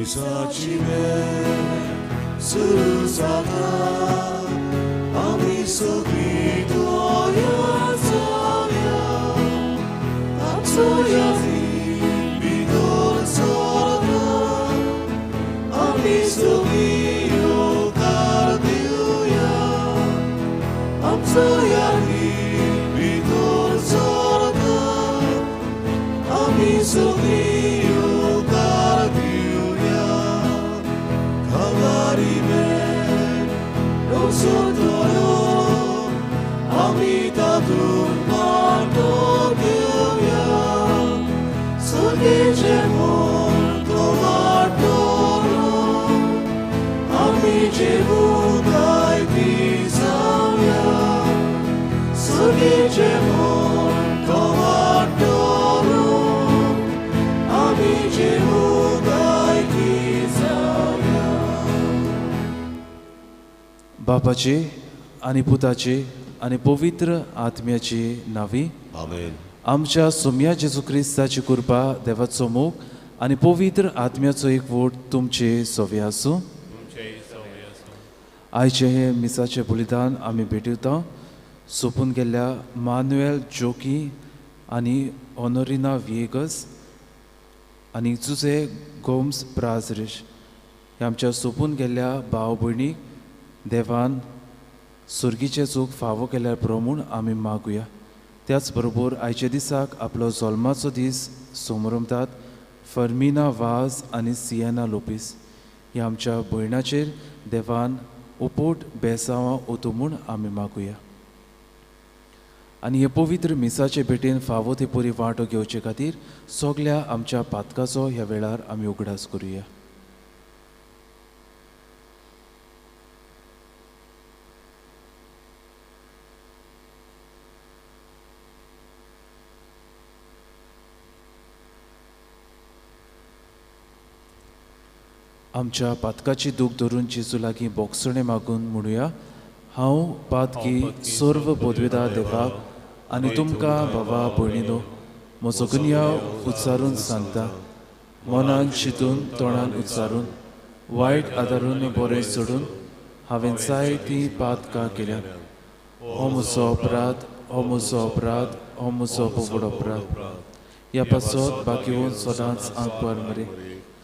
मिसाची भेट सुरू जाता, आमी सगळीं तयार जावया, ताचो यादीन भितर सरता, आमी सगळीं येवकार दिवया, आमचो यादीन भितर सरता, आमी सगळीं येवकार दिवया. Kalvari भेट सोदतलो, आमी तातूंत वांटो घेवया, सुगीचें म्हूण तो वाडटलो, आमी जेवूंक आयती जावया, सुगीचें म्हूण तो वाडटलो, आमी जेवूंक आयती जावया. बापाचे आनी पुताचे आनी पवित्र आत्म्याचे नांवी आमेन. आमच्या सोम्या जेजू क्रिस्ताची कृपा, देवाचो मोग आनी पवित्र आत्म्याचो एकवट तुमचे सोवे आसूं. आयचें हें मिसाचें बलिदान आमी भेटयता सोंपून गेल्ल्या मानुएल जोकी आनी ऑनोरिना विएगस आनी जुजे गोम्स ब्राजरीश ह्या आमच्या सोंपून गेल्ल्या भाव भयणीक देवान सुर्गीचें चूक फावो केल्यार पुरो म्हूण आमी मागुया. त्याच बरोबर आयच्या दिसाक आपलो जल्माचो दीस समरमतात फर्मिना वाज आनी सियेना लोपीस ह्या आमच्या भयणाचेर देवान उपोट बेसांवां ओतूं म्हूण आमी मागुया. आनी हे पवित्र मिसाचे भेटेन फावो ते परी वांटो घेवचे खातीर सगल्या आमच्या पातकाचो ह्या वेळार आमी उगडास करुया. आमच्या पातकाची दूख धरून जेजू लागीं बोगसणें मागून म्हणुया, हांव पातकी सर्व पदवेदार देवाक आनी तुमकां भावा भयणीनो म्हजो गुन्यांव उच्चारून सांगता, मनान चिंतून तोंडान उच्चारून वायट आदारून बरें सोडून हांवें जायतीं पातकां केल्यात. हो म्हजो अपराध, हो म्हजो अपराध, हो म्हजो व्हड अपराध. ह्या पासत बाकी सदांच आंकवार मरे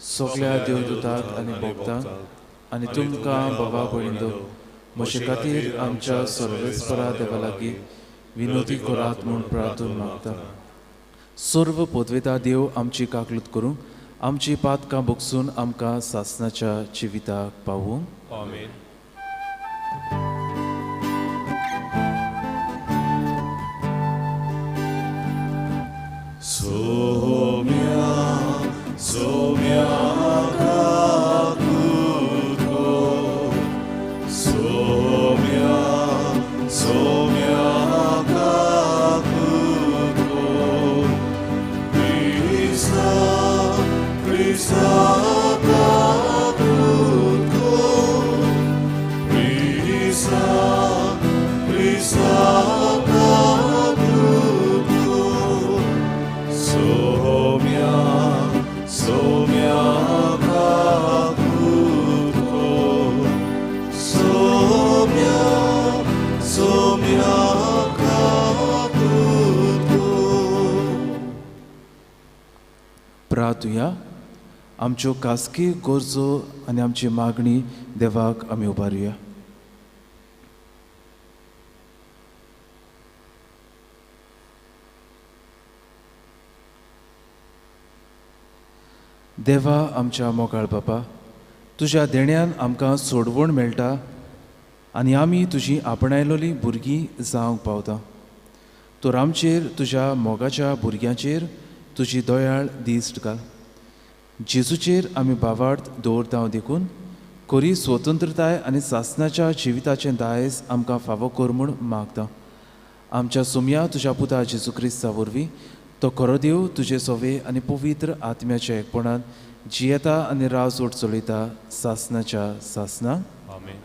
सगल्या देवदूताक आनी भक्तांक आनी तुमकां भावा भयणींनो म्हजे खातीर आमच्या सर्वेस्परा देवा लागीं विनोदी करात म्हूण प्रार्थून मागता. सर्व पदवेता देव आमची काकलूत करूंक, आमची पातकां भोगसून आमकां सासनाच्या जिविताक पावूंक. आमेन. सोम्या सोम्या काकुतो, सोम्या सोम्या काकुतो, क्रिस्ता क्रिस्ता काकुतो, क्रिस्ता क्रिस्ता काकुतो, सोम्या सोम्या काकुतो, सोम्या सोम्या काकुतो. प्रार्थुया. आमच्यो खासगी गरजो आनी आमची मागणी देवाक आमी उबारुया. देवा आमच्या मोगाळ बापा, तुज्या देण्यान आमकां सोडवण मेळटा आनी आमी तुजी आपणायलोली भुरगीं जावंक पावता. तर आमचेर तुज्या मोगाच्या भुरग्यांचेर तुजी दयाळ दिश्ट घाल. जेजूचेर आमी भावार्थ दवरता देखून खरी स्वतंत्रताय आनी सासनाच्या जिविताचें दायज आमकां फावो कर म्हूण मागता. आमच्या सुमया तुज्या पुता जेजू क्रिस्ता वरवीं तो खरो देव तुजे सोवे आनी पवित्र आत्म्याच्या एकपणान जियेता आनी राजवट चलयता सासनाच्या सासना. आमेन.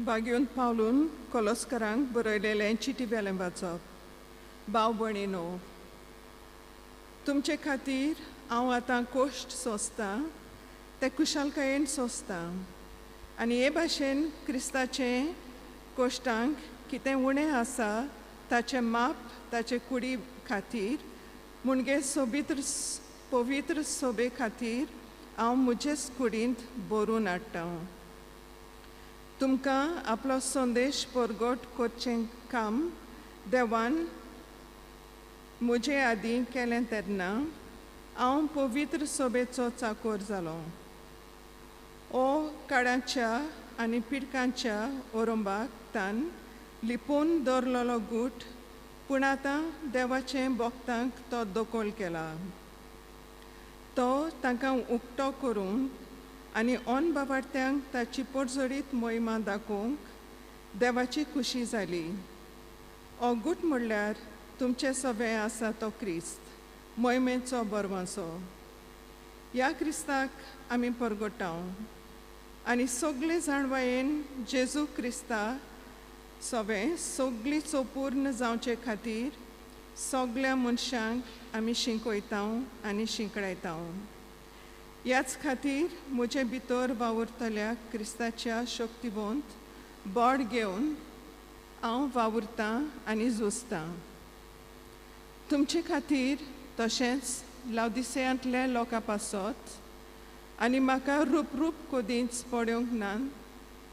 बागेवन पावलून कोलोस्करांक बरयलेलें चिटी वेलें वाचप. भाव भयणीनो, तुमचे खातीर हांव आतां कोश्ट सोंसतां ते खुशालकायेन सोंसतां आनी हे भाशेन क्रिस्ताचें कोश्टांक कितें उणें आसा ताचें माप ताचे कुडी खातीर मुणगे सोबीत पवित्र सोबे खातीर हांव म्हजेच कुडींत बरोवन हाडटा. तुमकां आपलो संदेश परगट करचें काम देवान म्हजे आदीं केलें तेन्ना हांव पवित्र सोबेचो चाकोर जालो. ओ काडाच्या आनी पिडकांच्या ओरंबाक तान लिपोवन दवरलेलो गूट पूण आतां देवाचें भक्तांक तो दखल केला. तो तांकां उक्तो करूंक आनी ऑन बाबार्थ्यांक ताची पोटजडीत मोहिमा दाखोवंक देवाची खुशी जाली. हो गूट म्हणल्यार तुमचें सगळें आसा तो क्रिस्त मोहिमेचो बरवांसो. ह्या क्रिस्ताक आमी परगटाव आनी सगळे जाणवायेन जेजू क्रिस्ता सगळें सगळी चोपूर्ण जावचे खातीर सगळ्या मनशांक आमी शिकयता आनी शिंकडायता. ह्याच खातीर म्हजे भितर वावुरतल्या क्रिस्ताच्या शक्तिवंत बोड घेवन हांव वावुरतां आनी झुजतां. तुमचे खातीर तशेंच लावदिसेयांतल्या लोकां पासत आनी म्हाका रूप कदींच पळोवंक ना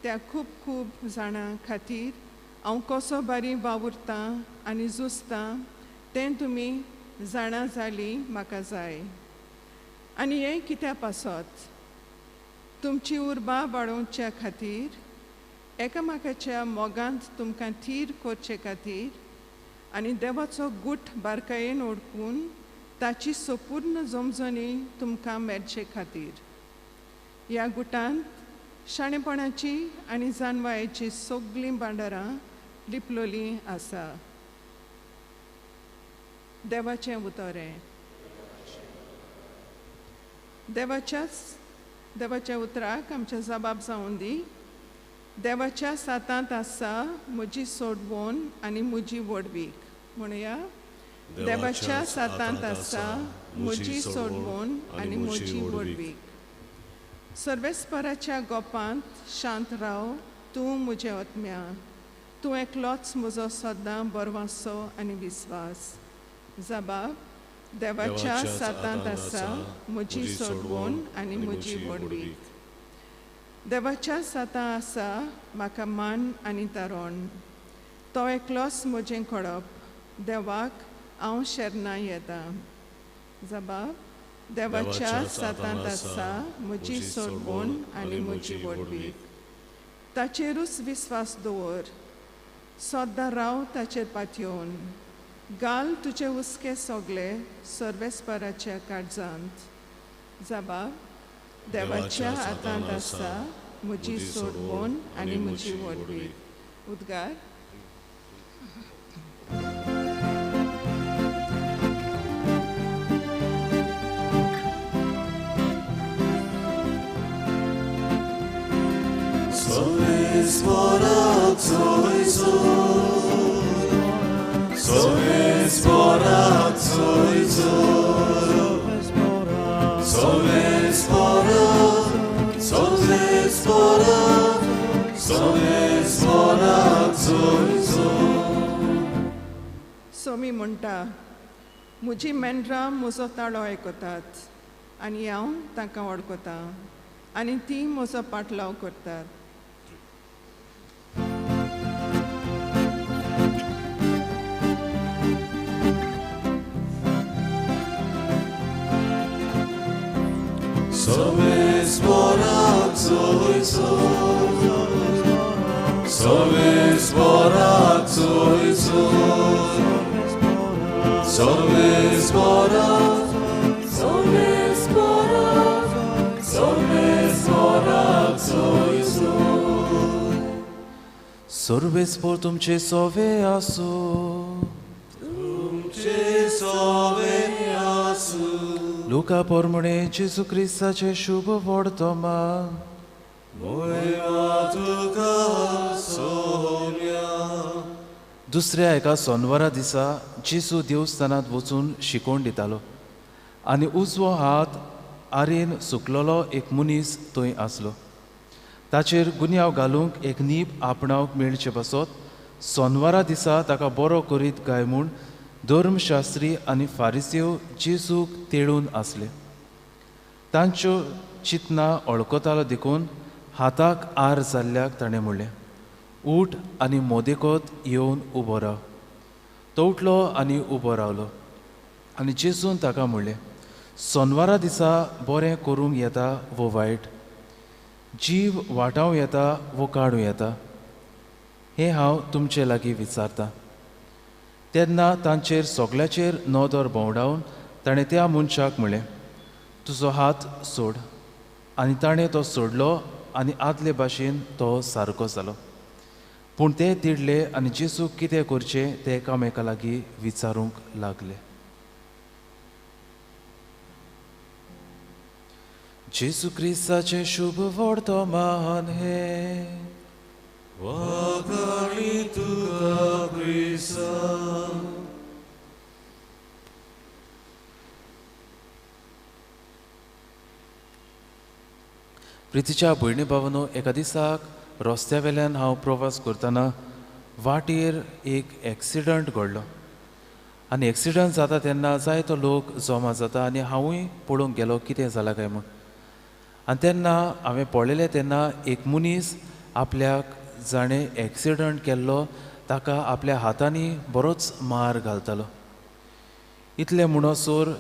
त्या खूब खूब जाणां खातीर हांव कसो बारी वावुरतां आनी झुजतां तें तुमी जाणा जालीं म्हाका जाय. आनी हें कित्या पासत तुमची उर्बा वाडोवच्या खातीर एकामेकाच्या मोगांत तुमकां थीर करचे खातीर आनी देवाचो गूट बारकायेन ओडकून ताची संपूर्ण जमजणी तुमकां मेळचे खातीर. ह्या गुटांत शाणेपणाची आनी जाणवायेची सगळीं भांडारां लिपलोलीं आसा. देवाचें उतर देवाच्या उतराक आमच्या जबाब जावन दी. देवाच्या सातांत आसा म्हजी सोडवण आनी म्हजी व्हडवीक. म्हणया, देवाच्या सातांत आसा म्हजी सोडवण आनी म्हजी व्हडवीक. सर्वेस्पराच्या गोपांत शांत राव तूं म्हजें आत्म्या. तूं एकलोच म्हजो सदां बरवासो आनी विस्वास. जबाब, देवाच्या सातांत आसा म्हजी सोडवण आनी म्हजी व्हडवीक. देवाच्या सातां आसा म्हाका मान आनी तारण. तो एकलोच म्हजें खडप. देवाक हांव शरणां येता. जबाब, देवाच्या सातांत आसा म्हजी सोडवण आनी म्हजी व्हडवीक. ताचेरूच विस्वास दवर, सदां राव ताचेर पातयेवन. घाल तुजे हुस्के सगळे सर्वेस्पराच्या काळजांत. जबाब, देवाच्या हातांत आसा म्हजी सोडवण आनी म्हजी व्हडवीक. उद्गार. सोमी म्हणटा, म्हजी मेंढरां म्हजो ताळो आयकतात आनी हांव तांकां वळखतां आनी तीं म्हजो पाटलाव करतात. सर्वेस्पर तुमचे सोवे आसूं. तुमचे सोवे आसूं. लुका पोरमुणे जेजू क्रिस्ताचें शुभ वर्तमान. मोयमा तुका सोम्या. दुसऱ्या एका सोनवारा दिसा जेजू देवस्थानांत वचून शिकोवन दितालो आनी उजवो हात आरेन सुकलेलो एक मनीस थंय आसलो. ताचेर गुन्यांव घालूंक एक नीब आपणावंक मेळचे पासत सोनवारा दिसा ताका बरो करीत काय म्हूण धर्मशास्त्री आनी फारिसेव जेजूक तेळून आसले. तांच्यो चिंतना वळखतालो देखून हाताक आर जाल्ल्याक ताणें म्हणलें, उठ आनी मोदेकोत येवन उबो राव. तो उठलो आनी उबो रावलो आनी जेजून ताका म्हणलें, सोनवारा दिसा बरें करूंक येता वो वायट, जीव वाटावं येता वो काडूं येता, हें हांव तुमचे लागीं विचारतां. तेन्ना तांचेर सगळ्याचेर नदर भोंवडावन ताणें त्या मनशाक म्हणलें, तुजो हात सोड. आनी ताणें तो सोडलो आनी आदले भाशेन तो सारको जालो. पूण ते तिडले आनी जेजूक कितें करचें तें एकामेका लागीं विचारूंक लागले. जेजू क्रिस्ताचें शुभ वर्तमान हें. वाखाणी तुका क्रिस्ता. प्रितीच्या भयणी भावानो, एका दिसाक रस्त्या वेल्यान हांव प्रवास करतना वाटेर एक एक्सिडंट घडलो आनी एक्सिडंट जाता तेन्ना जायतो लोक जमा जाता आनी हांवूय पळोवंक गेलो कितें जालां काय म्हूण. आनी तेन्ना हांवें पळयलें तेन्ना एक मनीस आपल्याक जाणें एक्सिडंट केल्लो ताका आपल्या हातांनी बरोच मार घालतालो. इतलें म्हणसर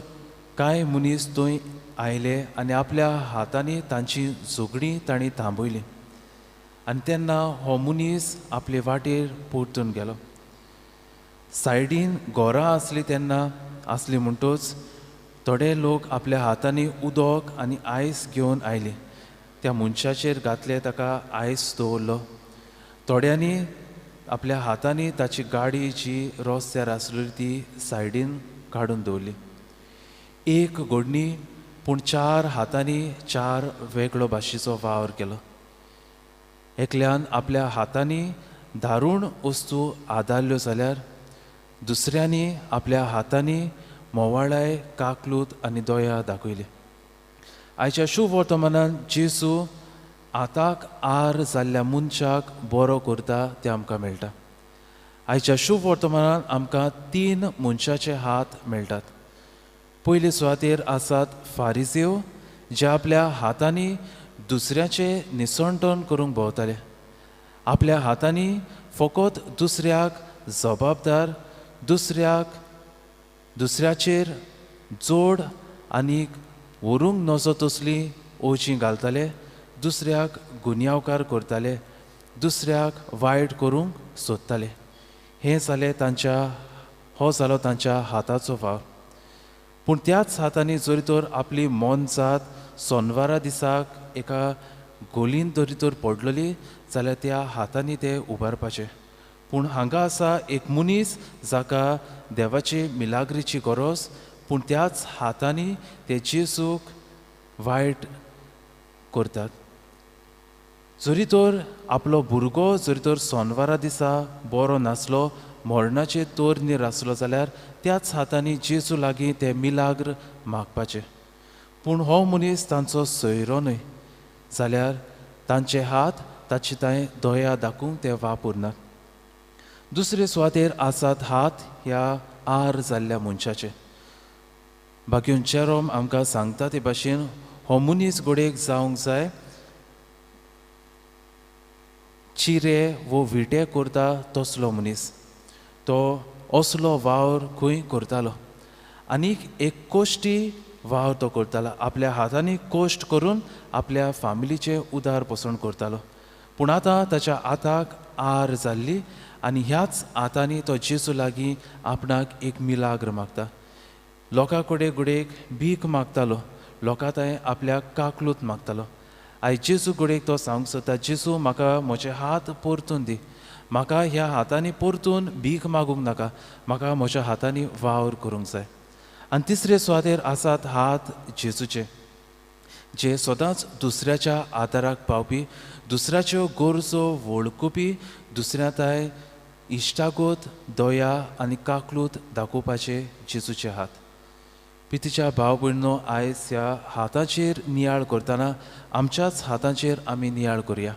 कांय मनीस थंय आयले आनी आपल्या हातांनी तांची झगडीं तांणी थांबयली आनी तेन्ना हो मनीस आपले वाटेर परतून गेलो. सायडीन घरां आसलीं तेन्ना आसली म्हणटच थोडे लोक आपल्या हातांनी उदक आनी आयस घेवन आयले, त्या मनशाचेर घातले, ताका आयस दवरलो. थोड्यांनी आपल्या हातांनी ताची गाडी जी रस्त्यार आसली ती सायडीन काडून दवरली. एक घडणी पूण चार हातांनी चार वेगळो भाशेचो वावर केलो. एकल्यान आपल्या हातांनी दारूण वस्तू आदारल्यो जाल्यार दुसऱ्यांनी आपल्या हातांनी मोवाळाय, काकलूत आनी दया दाखयली. आयच्या शुभ वर्तमानान जेजू हाताक आर जाल्ल्या मनशाक बरो करता तें आमकां मेळटा. आयच्या शुभ वर्तमानान आमकां तीन मनशाचे हात मेळटात. पयले सुवातेर आसात फारिसेव, जे आपल्या हातांनी दुसऱ्याचें निसणटण करूंक भोंवताले. आपल्या हातांनी फकत दुसऱ्याक जबाबदार, दुसऱ्याचेर जोड आनी व्हरूंक नजो तसली ओजी घालताले, दुसऱ्याक गुन्यांवकार करताले, दुसऱ्याक वायट करूंक सोदताले. हें जालें तांच्या, हो जालो तांच्या हाताचो वावर. पूण त्याच हातांनी जरी तर आपली मोनजात सोनवारा दिसाक एका गोलीन जरी तर पडलेली जाल्यार त्या हातांनी ते उबारपाचे. पूण हांगा आसा एक मनीस जाका देवाची मिलाग्रीची गरज, पूण त्याच हातांनी ते जेजूक वायट करतात. जरी तर आपलो भुरगो जरी तर सोनवारा दिसा बरो नासलो, मरणाचे तोरणीर आसलो जाल्यार त्याच हातांनी जेजू लागीं ते मिलाग्र मागपाचे. पूण हो मनीस तांचो सोयरो न्हय जाल्यार तांचे हात ताची तांय दया दाखोवंक ते वापरनात. दुसरे सुवातेर आसात हात ह्या आर जाल्ल्या मनशाचे. बाकी जेरोम आमकां सांगता ते भाशेन हो मनीस घडयेक जावंक जाय चिरे वो विटे करता तसलो मनीस. तो असलो वावर खंय करतालो आनी एक कोश्टी वावर तो करतालो. आपल्या हातांनी कश्ट करून आपल्या फामिलीचें उदार पोसण करतालो. पूण आतां ताच्या हाताक आर जाल्ली आनी ह्याच हातांनी तो जेजू लागीं आपणाक एक मिलाग्र मागता. लोकां कडेन घडयेक भीक मागतालो, लोकां तांय आपल्याक काकलूत मागतालो. आयज जेजू घडयेक तो सांगूंक सोदता, जेजू म्हाका म्हजे हात परतून दी, म्हाका ह्या हातांनी परतून भीक मागूंक नाका, म्हाका म्हज्या हातांनी वावर करूंक जाय. आनी तिसरे सुवातेर आसात हात जेजूचे. जे सदांच दुसऱ्याच्या आदाराक पावपी, दुसऱ्याच्यो गरजो वळखुपी, दुसऱ्या ताय इश्टागत, दया आनी काकलूत दाखोवपाचे जेजूचे हात. पितीच्या भाव भयणीनो, आयज ह्या हाताचेर नियाळ करतना आमच्याच हातांचेर आमी नियाळ करुया.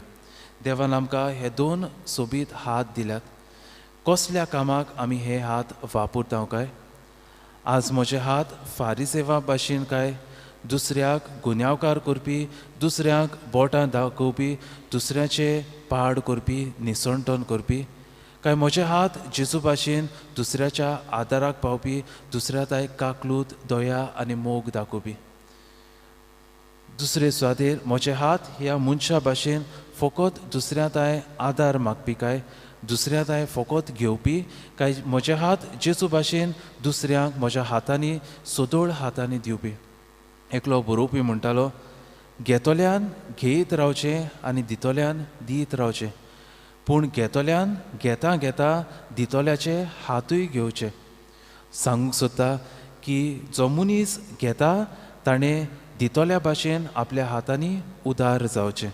देवान आमकां हे दोन सोबीत हात दिल्यात. कसल्या कामाक आमी हे हात वापरता काय? आज म्हजे हात फारीसेवा भाशेन काय दुसऱ्याक गुन्यांवकार करपी, दुसऱ्यांक बोटां दाखोवपी, दुसऱ्याचे पाड करपी, निसणटण करपी, काय म्हजे हात जेजू भाशेन दुसऱ्याच्या आदाराक पावपी, दुसऱ्या ताय काकलूत, दया आनी मोग दाखोवपी? दुसरे सुवातेर म्हजे हात ह्या मनशा भाशेन फकत दुसऱ्या ताय आदार मागपी काय दुसऱ्या ताय फकत घेवपी, काय म्हजे हात जेजू भाशेन दुसऱ्यांक म्हज्या हातांनी, सदोळ हातांनी दिवपी? एकलो बरोवपी म्हणटालो, घेतल्यान घेयत रावचें आनी दितल्यान दीत रावचें, पूण घेतल्यान घेता घेता दितल्याचे हातूय घेवचे. सांगूंक सोदता की जो मनीस घेता ताणें दितल्या भाशेन आपल्या हातांनी उदार जावचें.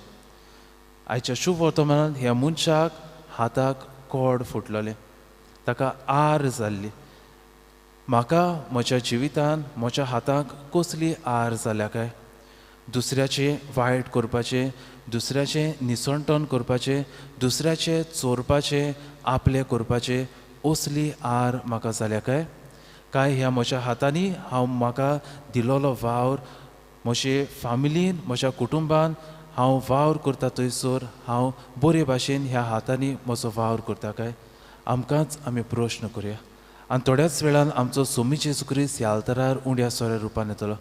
आयच्या शुभ वर्तमानांत ह्या मनशाक हाताक कोड फुटलेलें, ताका आर जाल्ली. म्हाका म्हज्या जिवितान म्हज्या हाताक कसली आर जाल्या काय? दुसऱ्याचें वायट करपाचें, दुसऱ्याचें निसणटण करपाचें, दुसऱ्याचें चोरपाचें, आपलें करपाचें, असली आर म्हाका जाल्या काय? काय ह्या म्हज्या हातांनी हांव म्हाका दिलोलो वावर म्हजे फामिलीन, म्हज्या कुटुंबान हांव वावर करता थंयसर हांव बरे भाशेन ह्या हातांनी म्हजो वावर करता काय? आमकांच आमी प्रश्न करुया. आनी थोड्याच वेळान आमचो सोमी जेजू क्रिस्त ह्या आल्तारार उंड्या सोऱ्या रुपान येतलो.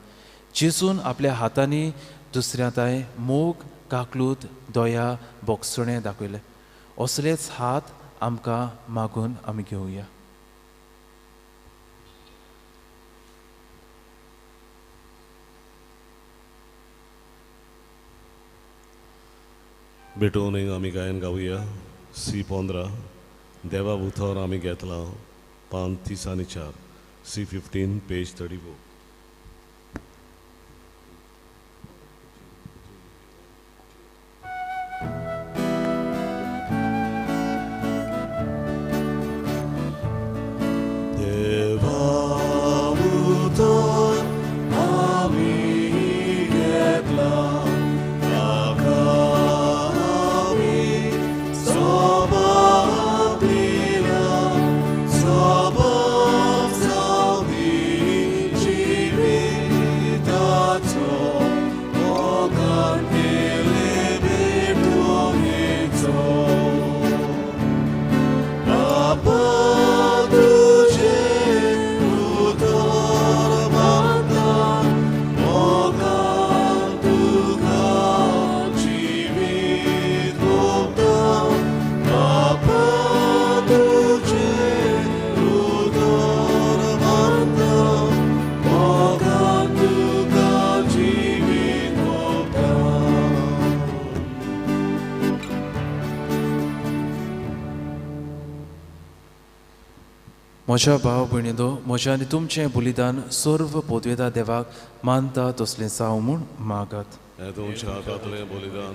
जेजून आपल्या हातांनी दुसऱ्या ताय मोग, काकलूत, दया, बोगसणें दाखयलें. असलेच हात आमकां मागून आमी घेवया. भेटून आमी गायन गावया सी 15 देवा उतर आमी घेतला पान 30 आनी 4 सी 15 पेज 34. म्हज्या भाव भयणींनो, म्हज्या आनी तुमचें बलिदान सर्व पोदवेदा देवाक मानता तसलें जावं म्हूण मागात. तुमच्या हातांतलें बलिदान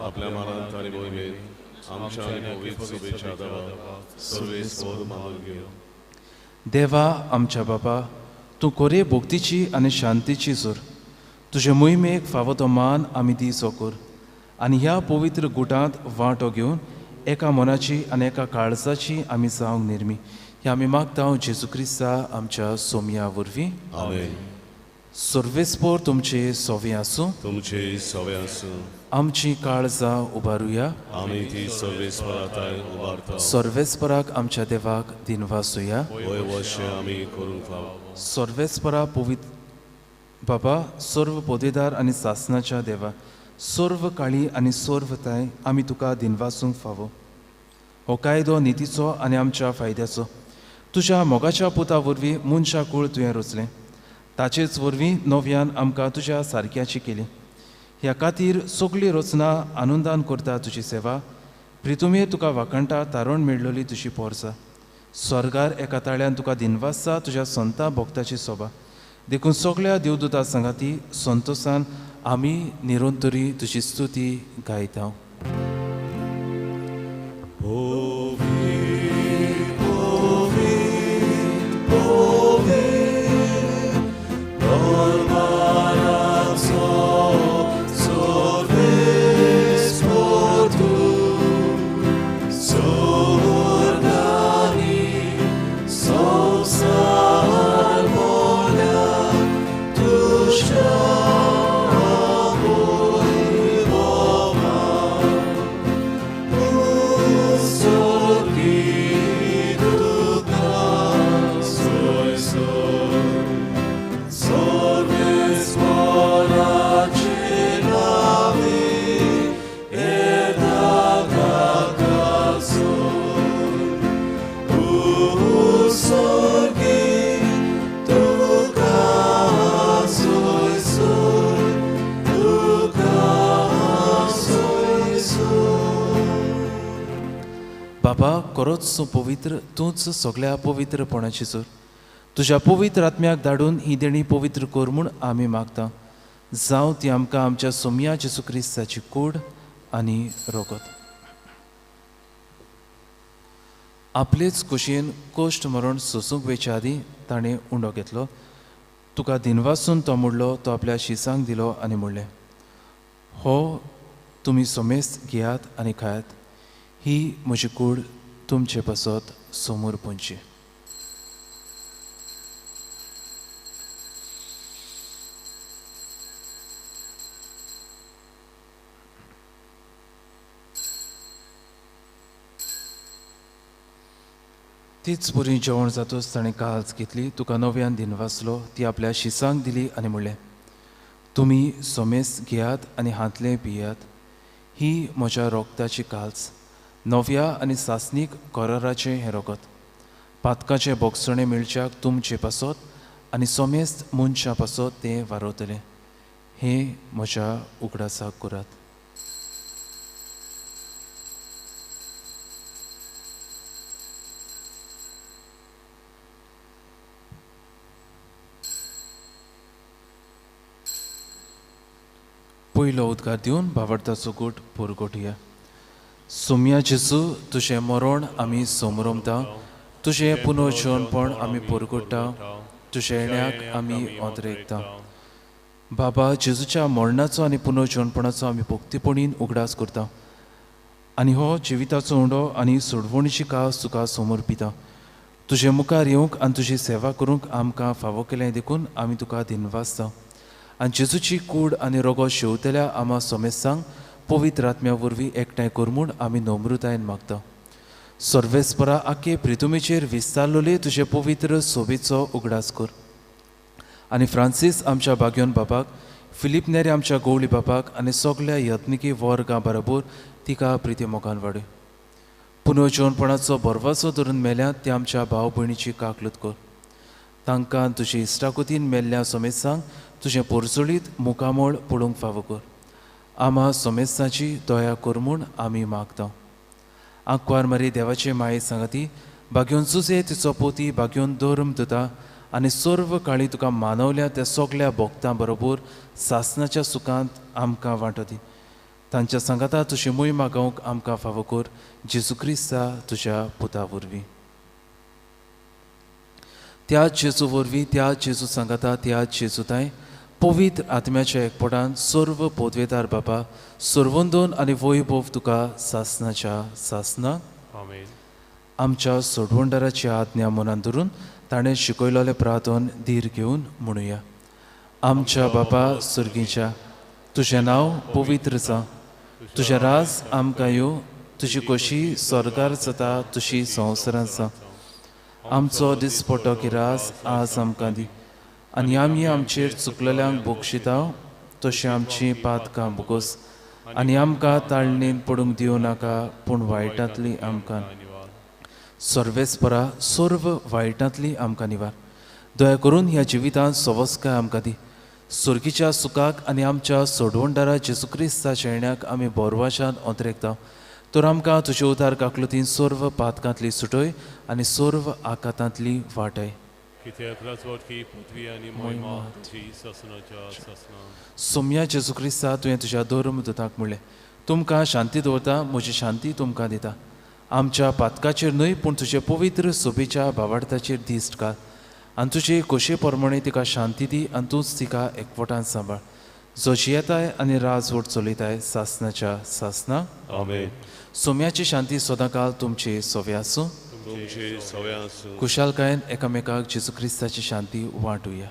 आपल्या मनांत आनी मोहिमेंत आमच्या आनी पवित्र सभेच्या देवाक सर्वेस्पर मानून घेवं. देवा आमच्या बापा, तूं कोरे भक्तीची आनी शांतीची जोर. तुजे मोहिमेक फावो तो मान आमी दिवचो कर आनी ह्या पवित्र गुटांत वांटो घेवन एका मनाची आनी एका काळजाची आमी जावंक निर्मी. हे आमी मागता जेजू क्रिस्ता आमच्या सोमया वरवीं. आमेन. सर्वेस्पर तुमचे सोवे आसूं. तुमचे सोवे आसूं. आमची काळजां उबारुया. आमी ती सर्वेस्परा ताय उबारता. सर्वेस्पराक आमच्या देवाक दिनवासुया. वय वशें आमी करूंक फावो. सर्वेस्परा पवित्र बाबा, सर्व पदेदार आनी सासनाच्या देवा, सर्व काळी आनी सर्व ताय आमी तुका दिनवासूंक फावो. हो कायदो नितीचो आनी आमच्या फायद्याचो. तुज्या मोगाच्या पुता वरवीं मनशा कूळ तुवें रचलें, ताचेच वरवीं नव्यान आमकां तुज्या सारक्याची केली. ह्या खातीर सगळी रचना आनंदान करता तुजी सेवा. प्रितुमेर तुका वाखणटा तारण मेळ्ळली तुजी पोरसा. स्वर्गार एका ताळ्यान तुका दिनवासता तुज्या संता भक्ताची सोबा. देखून सगळ्या देवदूता सांगाती संतोसान आमी निरंतरी तुजी स्तुती गायता. बाबा खरोच तूं पवित्र, तूंच सगळ्या पवित्रपणाची जोर. तुज्या पवित्र आत्म्याक धाडून ही देणी पवित्र कर म्हूण आमी मागता. जावं ती आमकां आमच्या सोमया जेजू क्रिस्ताची कूड आनी रगत. आपलेच खोशयेन कश्ट मरण सोसूंक वेच्या आदीं ताणें उंडो घेतलो, तुका दिनवासून तो मोडलो, तो आपल्या शिसांक दिलो आनी म्हणलें, हो तुमी समेस्त घेयात आनी खायात, ही म्हजी कूड तुमचे पासत समोर पोंची. तीच बरी जेवण जातूच ताणें काळज घेतली, तुका नव्यान दिनवासलो, ती आपल्या शिसांक दिली आनी म्हणलें, तुमी समेस्त घेयात आनी हांतलें पियात, ही म्हज्या रोगताची काल्स, नव्या आनी सासणीक कराराचें हें रगत, पातकाचें बोगसणें मेळच्याक तुमचे पासत आनी समेस्त मनशां पासत तें वारवतलें, हें म्हज्या उगडासाक करात. पयलो उद्गार दिवन भावार्थाचो गूट पुरगोटया. सोम्या जेजू, तुजें मरण आमी समरमता, तुजें पुनर्जीवनपण आमी पुरगोट्टा, तुज्या येण्याक आमी ओदरेकता. बाबा, जेजूच्या मरणाचो आनी पुनर्जीवनपणाचो आमी भक्तीपणीन उगडास करता आनी हो जिविताचो उंडो आनी सोडवणीची कास तुका समर्पिता. तुजे मुखार येवंक आनी तुजी सेवा करूंक आमकां फावो केलें देखून आमी तुका दिनवासता. आनी जेजूची कूड आनी रोगो शेवतल्या आमा समेस्तांक पवित्र आत्म्या वरवीं एकठांय कर म्हूण आमी नम्रतायेन मागता. सर्वेस्परा आखे प्रितुमेचेर विस्तारलेले तुजे पवित्र सोबेचो उगडास कर आनी फ्रांसीस आमच्या बाग्योन बापाक, फिलीप नेरी आमच्या गवळी बापाक आनी सगल्या यत्निकी वर्गां बरोबर तिका प्रिती मोगान वाडय. पुनर्जीवनपणाचो भरवसो धरून मेल्या ते आमच्या भाव भयणीची काकलूत कर. तांकां तुजे इश्टाकुतीन मेल्ल्या समेस्तांक तुजें पोरजोळीत मुखामळ पळोवंक फावो कर. आमा समेस्तांची दया कर म्हूण आमी मागता. आंकवार मारी देवाचे माये सांगाती बागेवन सुजे तिचो पोती बागेवन धर्म दिता आनी सर्व काळी तुका मानवल्या त्या सगल्या भोक्तां बरोबर सासनाच्या सुखांत आमकां वांटो दी. तांच्या सांगाता तुजी मोहिमा गावंक आमकां फावो कर, जेजू क्रिस्ता तुज्या पुता वरवीं. त्या जेजू वरवीं, त्या जेजू सांगाता, त्या जेजू तांय पवित्र आत्म्याच्या एकपटान सर्व पदवेदार बाबा सर्वंदोन आनी वैभव तुका सासनाच्या सासना. आमच्या सोडवणदाराची आज्ञा मनान धरून ताणें शिकयलेलें प्रार्थन धीर घेवन म्हणुया. आमच्या बापा सर्गीच्या, तुजें नांव पवित्र जावं, तुजें राज आमकां येवं, तुजी खोशी स्वर्गार जाता तशी संवसारांत जावं. आमचो दिसपटो किरास आज आमकां दी आनी आमी आमचेर चुकलेल्यांक बक्षिता तशें आमची पातकां भोगोस आनी आमकां ताळणेन पडूंक दिवं नाका, पूण वायटांतली आमकां सर्वेस्परा सर्व वायटांतली आमकां निवार. दया करून ह्या जिवितांत सवस्काय आमकां दी. सुर्गीच्या सुखाक आनी आमच्या सोडवणदारा जेजू क्रिस्ताच्या येण्याक आमी बोरवाशान ओंतरेकता. तर आमकां तुजे उदार काकलुतीन सर्व पातकांतली सुटय आनी सर्व आकातांतली वाटय. कित्याक राजवटकी पृथ्वी आनी महिमा तुजी सासणाच्या सासणा. सोम्या जेजू क्रिस्ता, तुवें तुज्या धर्मदूतांक म्हणलें, तुमकां शांती दवरता, म्हजी शांती तुमकां दिता. आमच्या पातकाचेर न्हय पूण तुजे पवित्र सोबेच्या भावार्थाचेर दिश्ट घाल आनी तुजे खोशे प्रमाणे तिका शांती दी आनी तूंच तिका एकवटान सांबाळ, जो जियेताय आनी राजवट चलयताय सासणाच्या सासणा. आमेन. सोम्याची शांती सदांकाल तुमचे सोवे आसूं. तुमचे सवे आसूं. खुशालकायेन एकामेकाक जेजू क्रिस्ताची शांती वांटुया.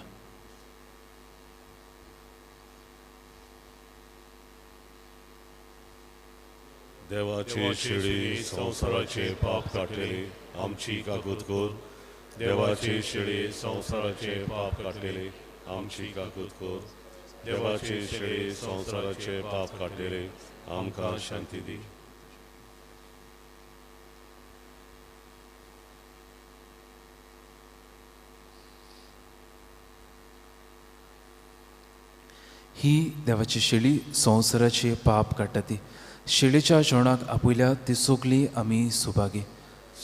देवाची शिडी संवसाराचे पाप काडटली आमची काकूत कर. देवाची शिडी संवसाराचे पाप काडटली आमची काकूत कर. देवाची शिडी संवसाराचे पाप काडटली आमकां शांती दी. ही देवाची शेळी संवसाराचे पाप काडटा ती शेळीच्या जेवणाक आपयल्या ती सगळी आमी सुभागी.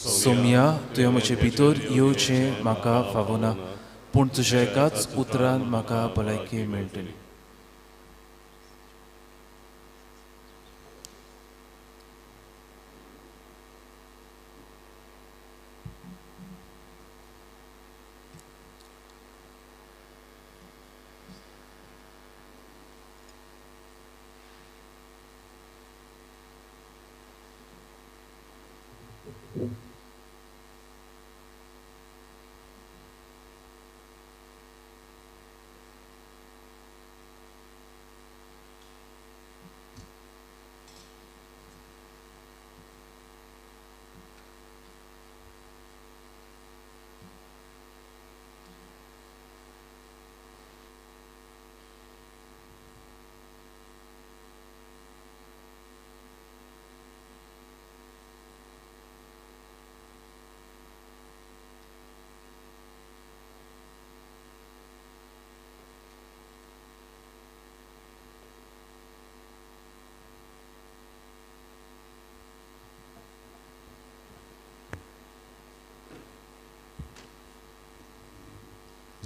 सोम्या, तुवें म्हजे भितर येवचें म्हाका फावना, पूण तुज्या एकाच उतरान म्हाका भलायकी मेळटली.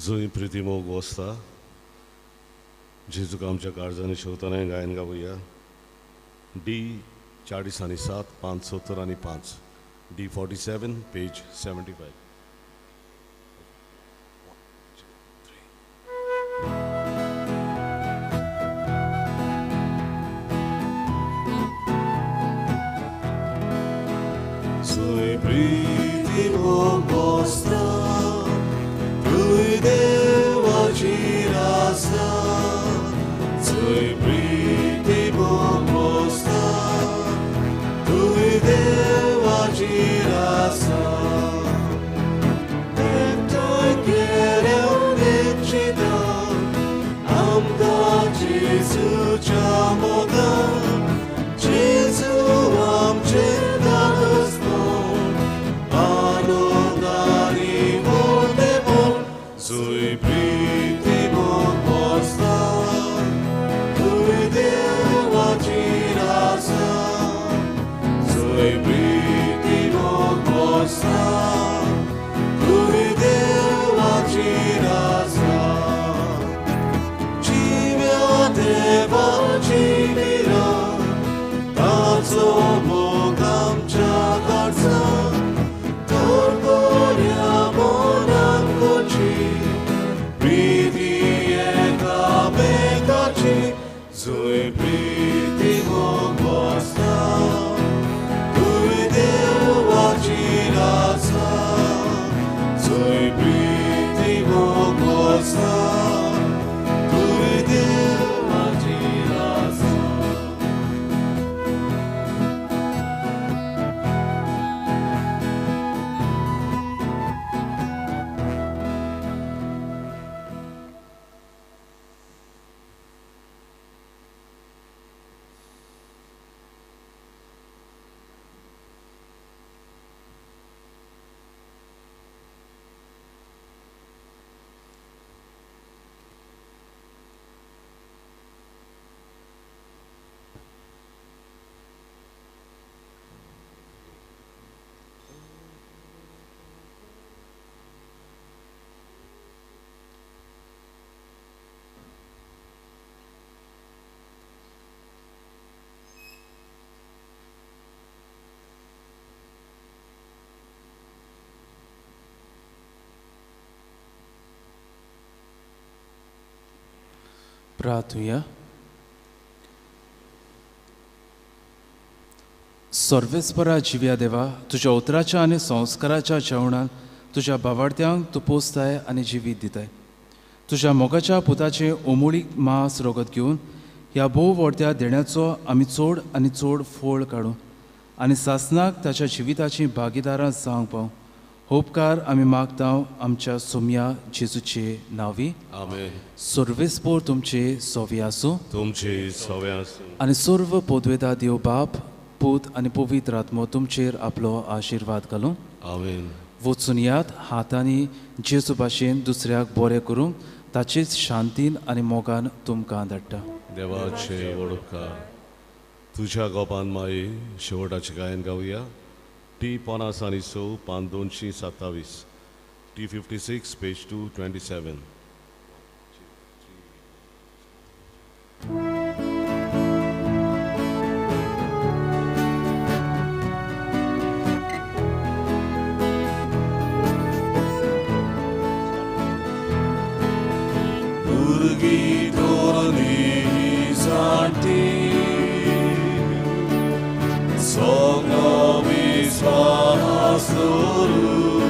जंय प्रिती मोग वसता जेजूक आमच्या काळजांनी शेवतना गायन गावया. डी 40 आनी 7, 5 70 आनी 5, डी 47 पेज 75. जंय प्रिती मोग वसता देवाची रासा, जंय प्रिती मोग वसता तुय देवाची रासा. एकठांय केल्या निश्चिता आमकां जेजूच्या मोगान, जेजू आमचें दादोसपण आनंदानी मोटेपण. जंय प्रिती मोग वसता तुय देवाची रासा, जंय प्रिती मोग वसता तुय देवाची रासा. जिव्या देवाची निरा ताचो मोग आमच्या काळजांत, तर बऱ्या मनान करची प्रिती एकामेकाची. जंय प्रिती मोग वसता तुय देवाची रासा, जंय प्रिती मोग वसता तुय देवाची रासा. प्रार्थुया. सर्वेस्परा जिव्या देवा, तुज्या उतराच्या आनी संस्काराच्या जेवणान तुज्या बावार्थ्यांक तूं पोसताय आनी जिवीत दिताय. तुज्या मोगाच्या पुताचें ओमोळीक मास रगत घेवन ह्या भोव व्हडत्या देण्याचो आमी चड आनी चड फोळ काडूं आनी सासनाक ताच्या जिविताचीं भागीदारां जावंक पावूं. होपकार आमी मागता आमच्या सोम्या जेजूचे नांवी. आमेन. सर्वेस्पोर तुमचे सोवे आसूं. तुमचे सवे आसूं. आनी सर्व पोदवेदा देव बाप, पूत आनी पवित्र आत्मो तुमचेर आपलो आशिर्वाद घालूं. आमेन. वचून यात हातांनी जेजू भाशेन दुसऱ्याक बरें करूंक ताचेच शांतीन आनी मोगान तुमकां धाडटा. देवाचे व्हड उपकार. तुज्या गोपान माई शेवटाचें गायन गावया. टी 50 आनी 6 पान 227, T 56 page 227. भुरगीं धोरणी जाणटी सगळो विस्वास धरून